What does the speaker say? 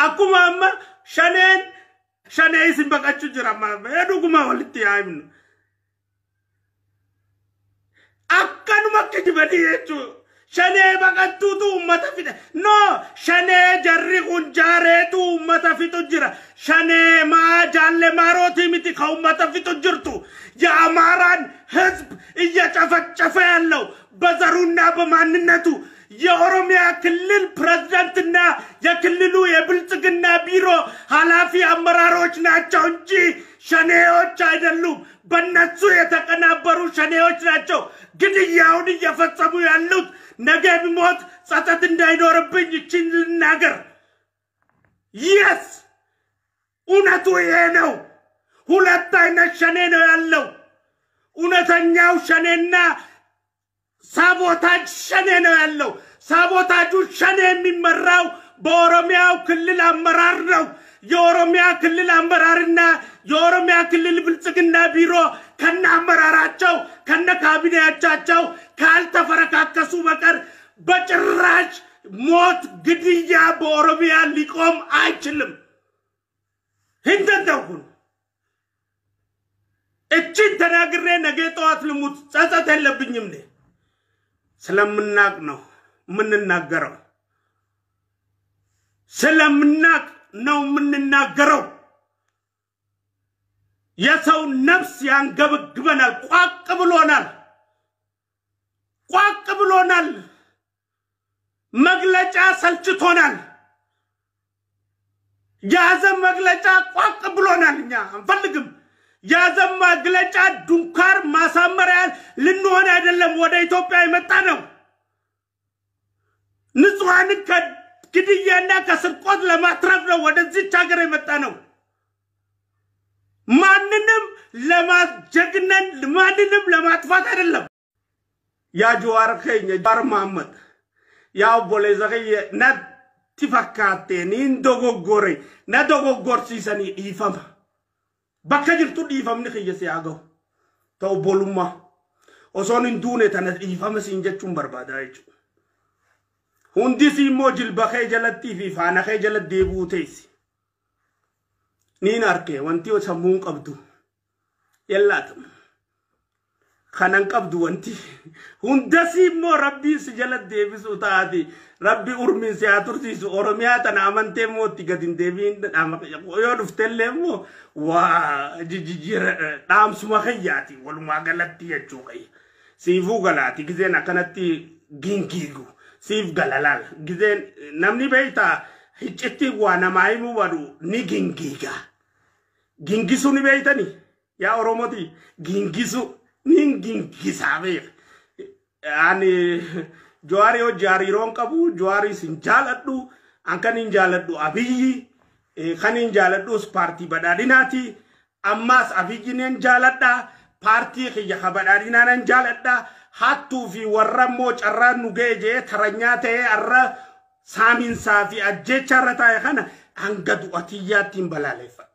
Akkuma amma shaneen shanee isin baqachuu jira amma dhuguma walitti yaa'imnu. Akkanuma kijibanii jechuudha. Shanee baqattuutu uummata fixa. No, shanee jarri kun jaareetu uummata fixu jira. Shanee maa jaalle maarootii miti ka uummata fixu jirtu. የአማራን ህዝብ እየጨፈጨፈ ያለው በዘሩና በማንነቱ የኦሮሚያ ክልል ፕሬዝዳንትና የክልሉ የብልጽግና ቢሮ ኃላፊ አመራሮች ናቸው እንጂ ሸኔዎች አይደሉም። በእነሱ የተቀናበሩ ሸኔዎች ናቸው ግድያውን እየፈጸሙ ያሉት። ነገ ብሞት ጸጸት እንዳይኖርብኝ ይችን ልናገር። የስ እውነቱ ይሄ ነው። ሁለት አይነት ሸኔ ነው ያለው። እውነተኛው ሸኔና ሳቦታጅ ሸኔ ነው ያለው። ሳቦታጁ ሸኔ የሚመራው በኦሮሚያው ክልል አመራር ነው። የኦሮሚያ ክልል አመራርና የኦሮሚያ ክልል ብልጽግና ቢሮ ከነ አመራራቸው ከነ ካቢኔያቻቸው ካልተፈረካከሱ በቀር በጭራሽ ሞት፣ ግድያ በኦሮሚያ ሊቆም አይችልም። ሂንደንደኩን እችን ተናግሬ ነገ ጠዋት ልሙት፣ ጸጸት የለብኝም። እኔ ስለምናቅ ነው የምንናገረው። ስለምናቅ ነው የምንናገረው። የሰው ነፍስ ያንገበግበናል። ቋቅ ብሎናል። ቋቅ ብሎናል። መግለጫ ሰልችቶናል። የሀዘን መግለጫ ቋቅ ብሎናል። እኛ አንፈልግም። የሀዘን መግለጫ ዱንካር ማሳመሪያ ልንሆን አይደለም ወደ ኢትዮጵያ የመጣ ነው። ንጹሐንን ከግድያና ከስርቆት ለማትረፍ ነው ወደዚች ሀገር የመጣ ነው። ማንንም ለማጀግነን ማንንም ለማጥፋት አይደለም። Yaa Jawaar keenya Jawaar Mahammad, yaa obboleessa kiyya, natti fakkaattee niin dogoggore, na dogoggorsiisanii dhiifama. Bakka jirtu dhiifamni kiyya si haa gahu. Ta obbolummaa. Osoon hin duune tana dhiifama siin jechuun barbaada jechuudha. Hundis immoo jilba kee jalattii fi faana kee jalatti deebi'uu teessi. Niin arke wanti sammuun qabdu. Yallaatam. Kanan qabdu wanti. Hundasii immoo rabbiin si jala deebisuu taati. Rabbi urmiin si haa tursiisu. Oromiyaa tana amantee immoo itti gadi hin deebiin yoo dhuftellee immoo waa jijjiira dhaamsuma kayyaati walumaa galatti jechuu kayya. Siifuu galaati gizeen akkanatti gingiigu. Siif galalaal gizeen namni beektaa hiccitti waa namaa himuu badu ni gingiiga. Gingisuu ni beektani yaa Oromooti, gingisu ni gingisaa beeka. Ani Jawaarii hojii hariiroon qabu, Jawaarii sin jaaladhu, an kan hin jaaladhu Abiyyi, kan hin jaaladhus paartii badhaadhinaati. Ammaas Abiyyi nan jaaladha, paartii kiyya ka badhaadhinaa nan jaaladha. Hattuu fi warra immoo carraan nu ga'e jee taranyaa ta'ee har'a saaminsaa fi ajjeecha irra taa'e kana hanga du'atiyyaatti hin balaaleffadha.